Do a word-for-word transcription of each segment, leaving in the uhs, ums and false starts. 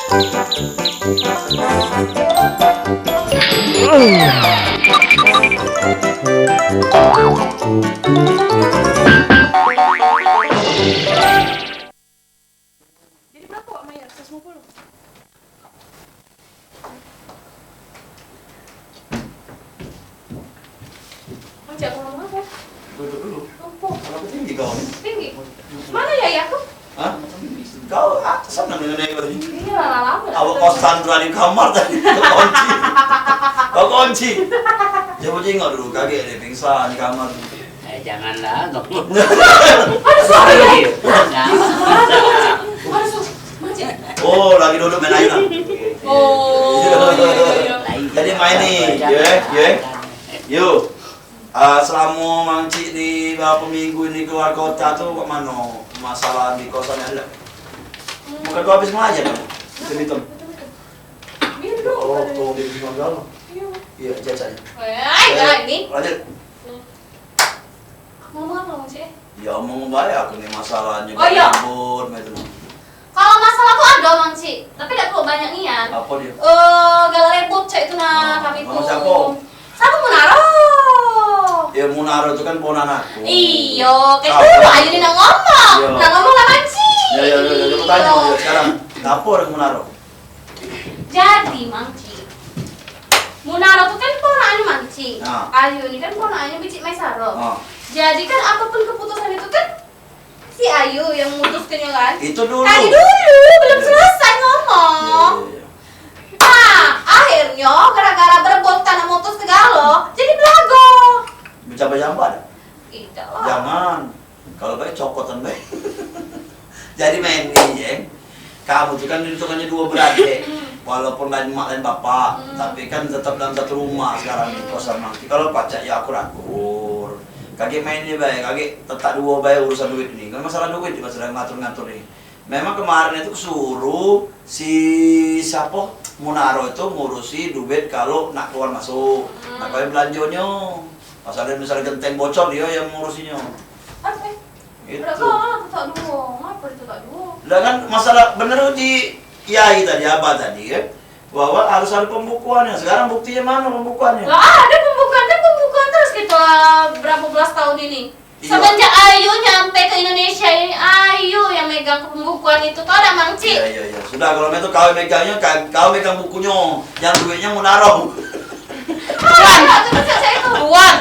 Jadi berapo, Mak, mayar? Seratus lima puluh. Ojek, aku ngomong apo? Duduk dulu. Apo? Kenapa tinggi kau ni? Tinggi? Mano ya, ya aku? Hah? Kau atas sana dengan aku tadi. Iya, lah, lama. Awak kosan tu di kamar tadi. Kau kunci. Kau kunci. Coba jengok dulu, kaget dia pingsan di kamar. Eh, janganlah, kamu. Aduh, suara. Jangan. Aduh, suara. Macet. Oh, lagi duduk main air lah. Oh, iya, iya, iya. Jadi main ni, ye, ye. Yo. Ah, selama Mang Cik ni berapa minggu ni keluar kota tu, kat mano masalah di kosan ada? Hmm. Bukan kau habis ngajar kamu? Hitam-hitam. Betul, betul. Dia dulu. Oh, waktu dia di Manggala. Iya. Iya, cacanya. Eh, ya, ini. Lanjut. Hmm. Ngomong apo, Mang Cik? Ya, omong bae aku ni masalahnyo. Oh, iya. Ribut, macam tu. Kalau masalah tu ado, Mang Cik, tapi dak perlu banyak nian. Apo dio? Eh, galak ribut cak itu nah, kami tu. Samo siapo? Samo Munaro. Ya, Munaro tu kan ponakan aku. Iyo, kayak dulu ayo ni nak ngomong. Iyo. Nak ngomong lah, Mang Cik. Ya, ya, ya, ya, aku tanyo yo sekarang. Ngapo dengan Munaro? Jadi, Mang Cik, Munaro tu kan ponakan Mang Cik. Ah. Ayu ni kan ponakan Bicik Maisaro. Ah. Jadi kan apapun keputusan itu kan si Ayu yang mutuskannyo kan? Itu dulu. Tadi dulu, belum selesai ngomong. Iya, iya, iya. Nah, akhirnyo gara-gara berebut nak mutus segalo, jadi belago. Bercabang-cabang dah? Idak lah. Jangan. Kalau baik cokotan baik. Jadi main ni, Jeng. Kamu tu kan hitungannyo duo beradik. Hmm. Walaupun lain mak lain bapak, hmm, tapi kan tetap dalam satu rumah sekarang ni, hmm, kau sama. Kalau pacak ya akur-akur. Kagek main ni bae, kagek tetak duo bae urusan duit ni. Kan masalah duit, masalah ngatur-ngatur ni. Memang kemarin itu suruh si siapo? Munaro itu ngurusi duit kalau nak keluar masuk. Hmm. Nak kawin belanjonyo. Pasal misalnya genteng bocor, dia yang ngurusinyo. Ape? Itu. Dak galak tetak duo. Ngapo ditetak duo? Lah kan masalah bener uji Yai tadi, Abah tadi kan, bahwa harus ada pembukuannya. Sekarang buktinya mano pembukuannya? Lah, ado pembukuan, kan pembukuan terus kita berapa belas tahun ini. Iya. Semenjak Ayu nyampe ke Indonesia ini, Ayu yang megang pembukuan itu. Tau dak, Mang Cik? Iya, iya, iya. Sudah, kalau itu kau megangnyo, kan, kau megang bukunyo. Yang duitnyo Munaro. Tuan. Tuan.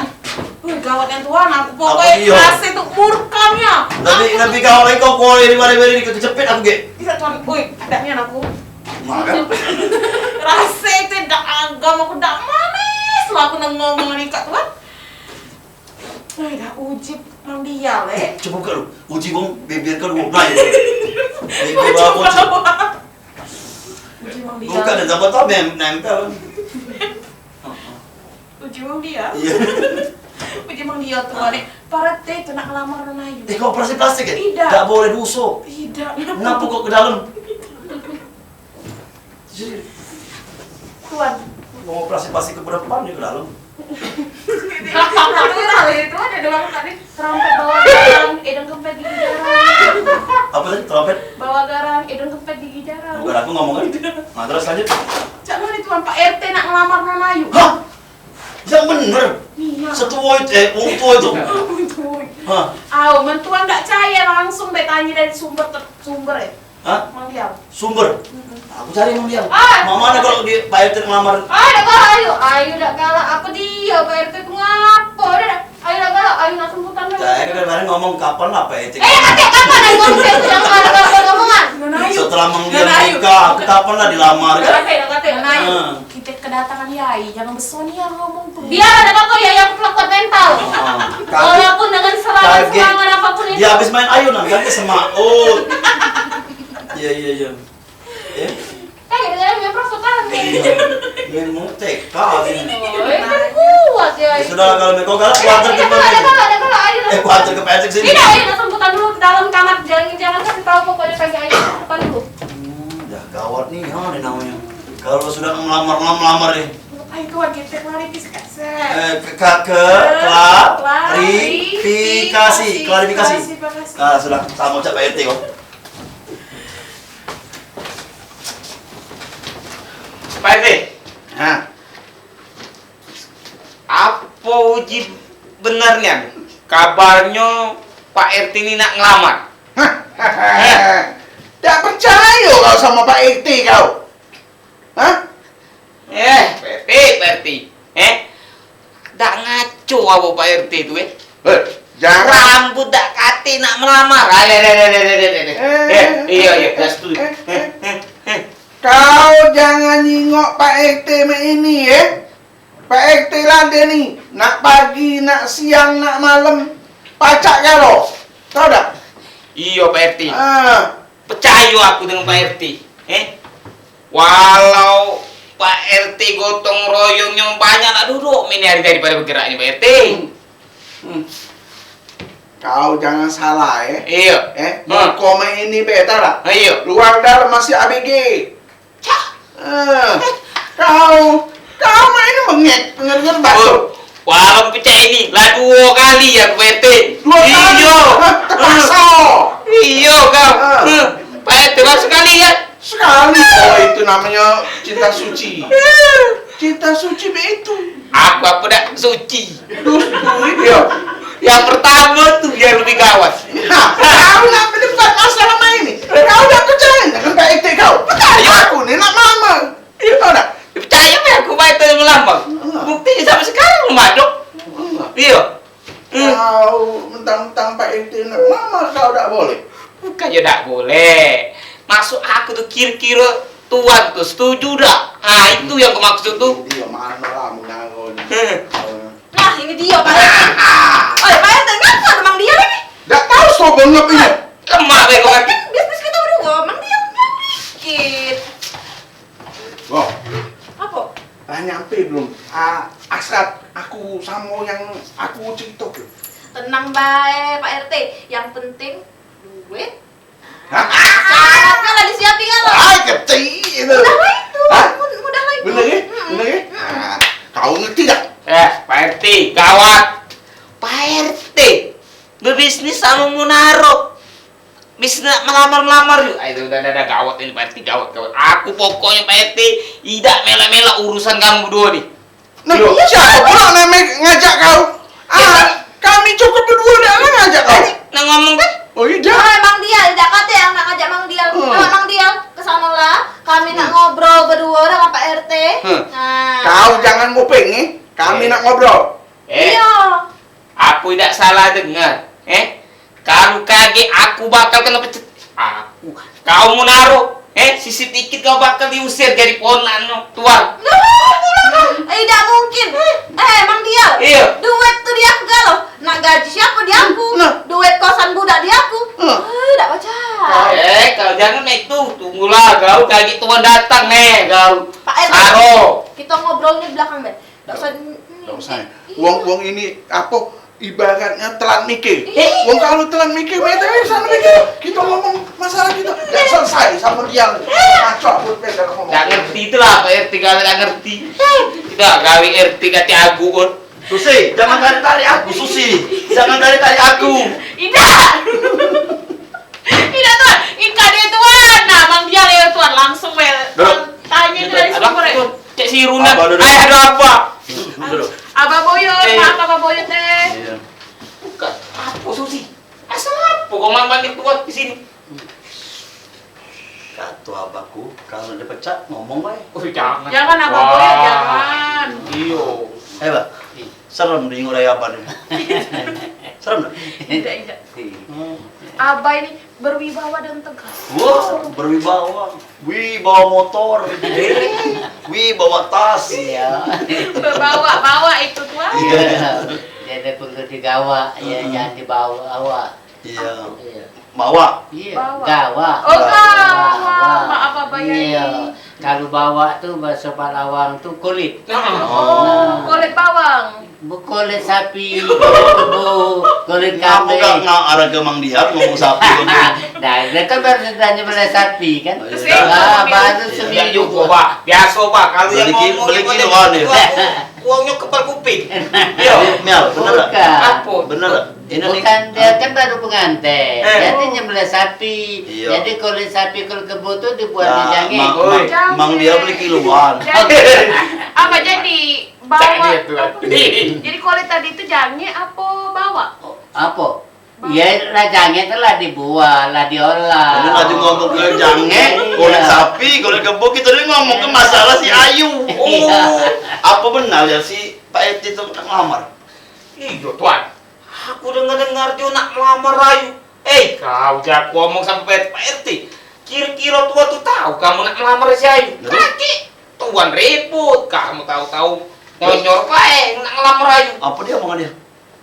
Wih, gawat nian, Tuan. Aku pokoknya rasa tu murka nian. Lebih, lebih gawat lagi kau, kau ini mari-mari ni, kejepit aku, Gek. Tidak, Tuan. Wih, ada nian aku. Makan. Rasa tu dak agam, aku dak manis. Lah aku nak ngomong ni, Kak, Tuan. Ai, dah uji Mang Dial, eh. Eh, coba buka dulu. Uji bong, bibir kau dua belah. Bibir bawah. Uji Mang Dial. Bukan, dah siapa tahu mem-, nempel. Uji Mang Dial? Iya. Uji Mang Dial tu, ah, Pak R T tu nak ngelamar Nona Ayu. Eh, kau operasi plastik ya? Tidak. Tak boleh diusuk. Tidak. Ngapa kau ke dalam? Tuan. Mau operasi plastik ke depan ni ke dalam? Natural itu ada doang tadi. Terompet bawa garang, edeng kempet gigi jarang. Apa tadi? Terompet? Bawa garang, edeng kempet gigi jarang. Bukan aku ngomong kan? Nah, terus lanjut. Cak mana Tuan, Pak R T nak ngelamar Nona Ayu? Hah? Yang bener? Iya. Setua itu, eh, wong tua itu. Wong tua. Hah? Au, men Tuan dak percaya langsung be tanya dari sumber ter-, sumber, eh. Hah? Mang Dial. Sumber? Mm-mm. Aku cari Mang Dial. Ah! Mak mana kalau di Pak R T ngelamar? Ah, dak galak, Ayu. Ayu dak galak. Apa dia Pak R T tu ngapo? Dah, dah. Ayu dak galak. Ayu nak sembutan dulu. Dah, kan kemarin ngomong kapan lah Pak R T. Eh, kate kapan Ayu ngomong saya tu? Jangan ada ngomongan. Nona Ayu. Setelah Mang Dial nikah, aku kapan lah dilamar, kan? Kate, kate. Nona Ayu. Hmm. Kita kedatangan Yai, jangan besar ni yang ngomong tu. Biar ada apa-apa, Yai, aku telah kuat mental. Ah, kaget. Walaupun dengan serangan, kaget, serangan apapun itu. Dia habis main ayunan, kan, dia semak. Oh. Iya, iya, iya. Eh? Kaget dengan yang provokan. Iya. Main mutek, kau ini. Oh, itu kuat, Yai. Ya sudah, kalau kau galak, kuatir ke mana? Ada galak, ada galak, ada galak, ayo. Eh, kuatir ke Patrick sini. Tidak, ayo, nak sembutan dulu ke dalam kamar. Jangan, jangan kasih tahu pokoknya pagi ayo, sembutan dulu. Hmm, dah gawat nih, ha, ini namanya. Kalau sudah ngelamar, ngelamar, ngelamar nih. Ayo, Tuan, kita klarifikasi. Eh, ke, ke, ke, klarifikasi, klarifikasi. Klarifikasi. Ah, sudah, sama ucap Pak R T kok. Bener nian, kabarnyo Pak R T ni nak ngelamar. Hah? Dak percayo kau samo Pak R T kau. Hah? Eh, Pak R T, Pak R T. Eh? Dak ngaco awak Pak R T tu, eh? Eh, jarang. Rambut dak kate nak melamar. Ah, leh, leh, leh. Eh, Eh, iyo, iyo, eh, gas tu. Eh, eh, eh, eh. Kau jangan nyingok Pak R T mak ini, eh. Pak R T lah dio ni, nak pagi, nak siang, nak malem, pacak galo. Tau dak? Iyo, Pak R T. Ah. Pecayo aku dengan Pak R T. Eh? Walau Pak R T gotong royongnyo banyak nak duduk, mini hari daripado begeraknyo Pak R T. Hmm. Kau jangan salah, eh. Iyo. Eh, hmm. Muko mak ini be, tau dak? Iyo. Luar dalam masih A B G. Cah. Eh, kau, kau mak ini mengek, dengar-dengar batuk. Oh, walau pecah ini, lah duo kali aku P T. Duo kali? Iyo. Hah, terpaksa. Iyo, kau. Ah. Hah, P T baru sekali, kan? Sekali. Oh, itu namanya cinta suci. Cinta suci begitu. Aku apa dak suci? Duh, duit ya. Yang pertama tuh yang lebih gawat. Nah, kau nak berdebat masalah main ni. Kau dah percaya dengan P T kau? Percaya. Aku ni nak mama. Kau dah? Percaya meh aku main tu lama. Buktinya sampai sekarang belum ada. Iya. Hmm. Kau mentang-mentang Pak R T nak mama kau dak boleh. Bukan ya dak boleh. Maksud aku tu kira-kira tuan tu setuju dak? Ha, itu yang aku maksud tu. Dia mana lah mengaron. Hmm. Nah, ini dia Pak R T. Oi, Pak R T, ngapa ada Mang Dial ini? Dak tahu so bengep ini. Lemak be kau kan. Kan bisnis kita berdua, Mang Dial yang dikit. Wah. Apa? Lah nyampe belum? Ah, hasrat aku samo yang aku cerita tu. Tenang bae, Pak R T. Yang penting duit. Hah? Syaratnya lah disiapin kan, Bang? Ah, kecil itu. Udah lah itu. Hah? Mud-, mudah lah itu. Bener ya? Mm-mm. Bener ya? Mm-mm. Ah, kau ngerti dak? Eh, Pak R T, gawat. Pak R T bebisnis sama Munaro. Bisnis nak melamar-melamar juga. Ah, itu udah, udah, udah, gawat ini, Pak R T, gawat, gawat. Aku pokoknya, Pak R T, idak melak-melak urusan kamu berdua nih. Nah, siapa pula nak me-, ngajak kau? Ah, kami cukup berdua dah lah ngajak kau. Nak ngomong kan? Oh, iya dah. Ah, Mang Dial, dak kate yang nak ngajak Mang Dial. Hmm. Ah, Mang Dial, ke sana lah. Kami nak ngobrol berdua dengan Pak R T. Hmm. Nah. Kau jangan nguping, eh. Kami nak ngobrol. Eh. Iya. Aku idak salah dengar, eh? Kalu kagek aku bakal kena pecat. Aku, kau Munaro, eh? Sisip dikit kau bakal diusir jadi ponakan tuan. Loh, loh, loh, loh. Eh, idak mungkin. Eh, Mang Dial. Iya. Duit tu di aku galo. Nak gaji siapa di aku. Nah. Duit kosan budak di aku. Nah. Eh, dak pacak. Eh, kau jangan mek tu. Tunggulah kau kagek tuan datang nih, kau. Pak R T. Saro. Kita ngobrolnya di belakang, Ben. Dak usah. Dak usah. Iya. Wong, wong ini apo, ibaratnyo telat mikir. Iya. Wong kalu telat mikir, mete ae sano mikir. Kito ngomong masalah kito. Dak selesai samo dia. Ngaco aku pe dak ngomong. Dak ngerti itulah, Pak R T kalu dak ngerti. Dah gawe R T kate aku pun. Susi, jangan tarik-tarik aku, Susi. Jangan tarik-tarik aku. Idak. Idak, Tuan. Ikat dia, Tuan. Nah, Mang Dial ya, Tuan. Langsung, Wel. Duduk. Tuan tanya itu dari sumber, ya. Cek si Runan. Abah duduk. Ayah ada apa? Duduk. Abah Boyot, eh. Maaf, Abah Boyot, eh. Iya. Bukan. Apa, Susi? Asal apa kau manggil Tuan di sini? Kato abahku, kalu nak dipecat, ngomong bae. Oh, jangan. Jangan, Abah Boyot, jangan. Iyo. Eh, Bah. Iya. Serem diingot dari abah ni. Serem dak? Idak, idak. Hmm. Abah ini berwibawa dan tegas. Wah, berwibawa. Wibawa motor. Wibawa tas. Iya. Bebawa-bawa itu, Tuan. Iya. Jadi perlu digawa, ya, jangan dibawa-bawa. Iya. Iya. Bawa. Iya, bawa. Gawa. Oh, gawa. Gawa. Maaf, Abah Yai. Iya. Kalu bawa tu bahaso Palawang tu kulit. Nah. Oh, kulit bawang. Kulit sapi, kulit kebo, kulit kambing. Ngapo gak ngak arah ke Mang Dial ngomong sapi? Nah, dia kan baru ditanya mengenai sapi kan. Oh, iya. Ah, baru seminggu. Biar juga, Bah. Biaso, Bah. Kalu yang ngomong beli kiloan ya. Uangnya kepal kuping. Iya. Mial, bener dak? Bukan. Apa? Bener dak? Ini bukan, dia kan baru pengantin. Eh. Jadi nyembelih sapi. Iya. Jadi kulit sapi, kulit kebo tu dibuat di jangin. Mang, Mang Dial beli kiloan. Jadi, apa jadi Bawak. Jadi kulit tadi tu jangek apo bawak? Apo? Ye, lah jangek tu lah dibuat, lah diolah. Jadi laju ngomong ke jangek, golek sapi, golek kebo, kito ni ngomong ke masalah si Ayu. Oh, apo benar ya si Pak R T tu nak ngelamar? Iyo, Tuan. Aku dengar-dengar dio nak ngelamar Ayu. Eh, kau jak ngomong sampe Pak R T. Kiro-kiro tuo tu tau kamu nak ngelamar si Ayu? Kagek. Tuan ribut, kamu tau-tau nyonyor bae nak ngelamar Ayu. Apo dio omongan dio?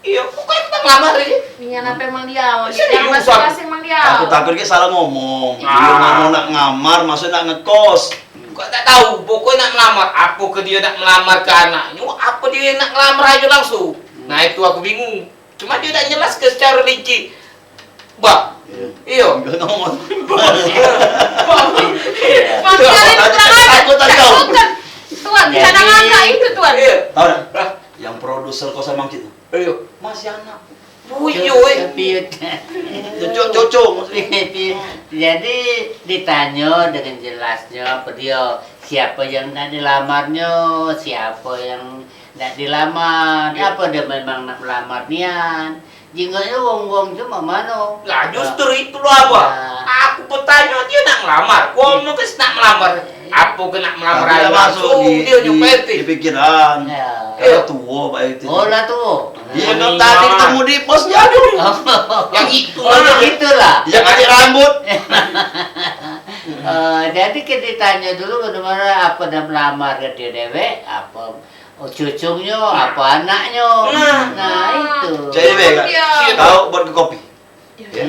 Iyo, pokoknyo kita ngelamar aja. Nian ape emang dia? Serius, Wan? Masing-masing emang dia. Aku takut ke salah ngomong. Ah. Dio ngomong nak ngamar, maksud nak ngekos. Kok tak tau, pokoknyo nak ngelamar. Apo ke dio nak ngelamar ke anaknyo, apo dio nak ngelamar aja langsung? Nah, itu aku bingung. Cuma dio dak jelas ke secara rinci. Bah. Iyo. Iyo. Enggak ngomong. Bah. Bah. Bah. Aku tadi kurang ajar. Aku tadi tahu. Bukan. Tuan, jadi, cadangan anak itu, Tuan. Iyo. Tahu dak? Hah? Yang produser Kosamangkit tu. Iyo. Masih anak. Oh, iyo, eh. Tapi, cucu, cucu maksudnya. Jadi, ditanyo dengan jelasnyo apa dio, siapo yang nak dilamarnyo, siapo yang nak dilamar, apo dio memang nak melamar nian. Jingoknyo wong-wong tu mak mano? Lah, justru itu lo, Abah. Nah. Aku betanyo, dio nak ngelamar. Ku omong ke nak melamar. Apo ke nak melamar? Tapi dio masuk di, dio di, di pikiran. Iyo. Karena tuo, Pak R T. Oh, lah tuo. Iyo, kan tadi ketemu di pos jadu. Yang itu. Oh, yang itulah. Yang ada rambut. Eh, jadi kito tanyo dulu, benar-benar apo dah melamar ke dio dewek, apo Oh, cucunyo, apo anaknyo? Nah. Nah, itu. Cak Ibe, Kak? Iyo. Kau buat ke kopi. Iyo. Ya.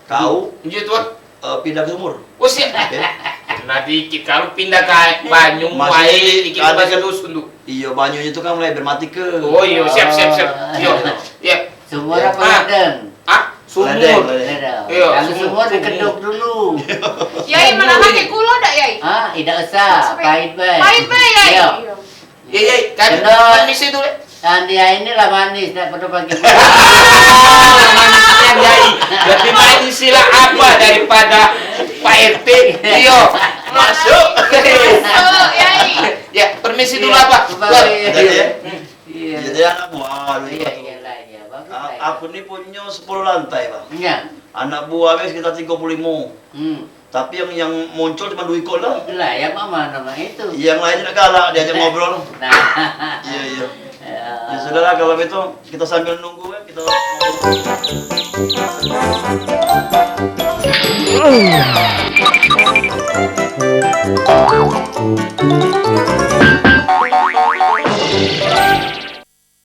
Kau, Iyo, Tuan. Eh, pindah ke sumur. Oh, siap. Ya. Nah, dikit kalu pindah ke banyu, air, dikit ke dusun tu. Iyo, banyunyo tu kan mulai bermati ke. Oh, iyo, siap, siap, siap. Iyo. Iyo. Sumur apo ladang? Ah, sumur. Ladang, ladang. Iyo, sumur. Kalu sumur dikeduk dulu. Yai, mano makan kulo dak, Yai? Ah, idak usah. Pahit bae. Pahit bae, Yai. Iyo. Iyo. Ye, ye, kan permisi dulu. Andi ini lah manis, dak perlu pakai gula. Manisnya, Yai. Lebih manis istilah apa daripada Pak R T? Iyo, masuk. Masuk, Yai. Ya, permisi dulu, Abah. Kembali. Iyo. Iyo. Jadi anak buah. Iyo, iyolah, iyo. Bagus. Aku ni punyo sepuluh lantai, Bang. Iyo. Anak buah ni sekitar tigo puluh limo. Hmm. Tapi yang, yang muncul cuma duo ikok lah. Lah, yang mano nama itu? Yang lain nak galak diajak ngobrol. Nah. Iyo, iyo. Ya. Ya sudahlah, kalu begitu, kito sambil nunggu, eh, kito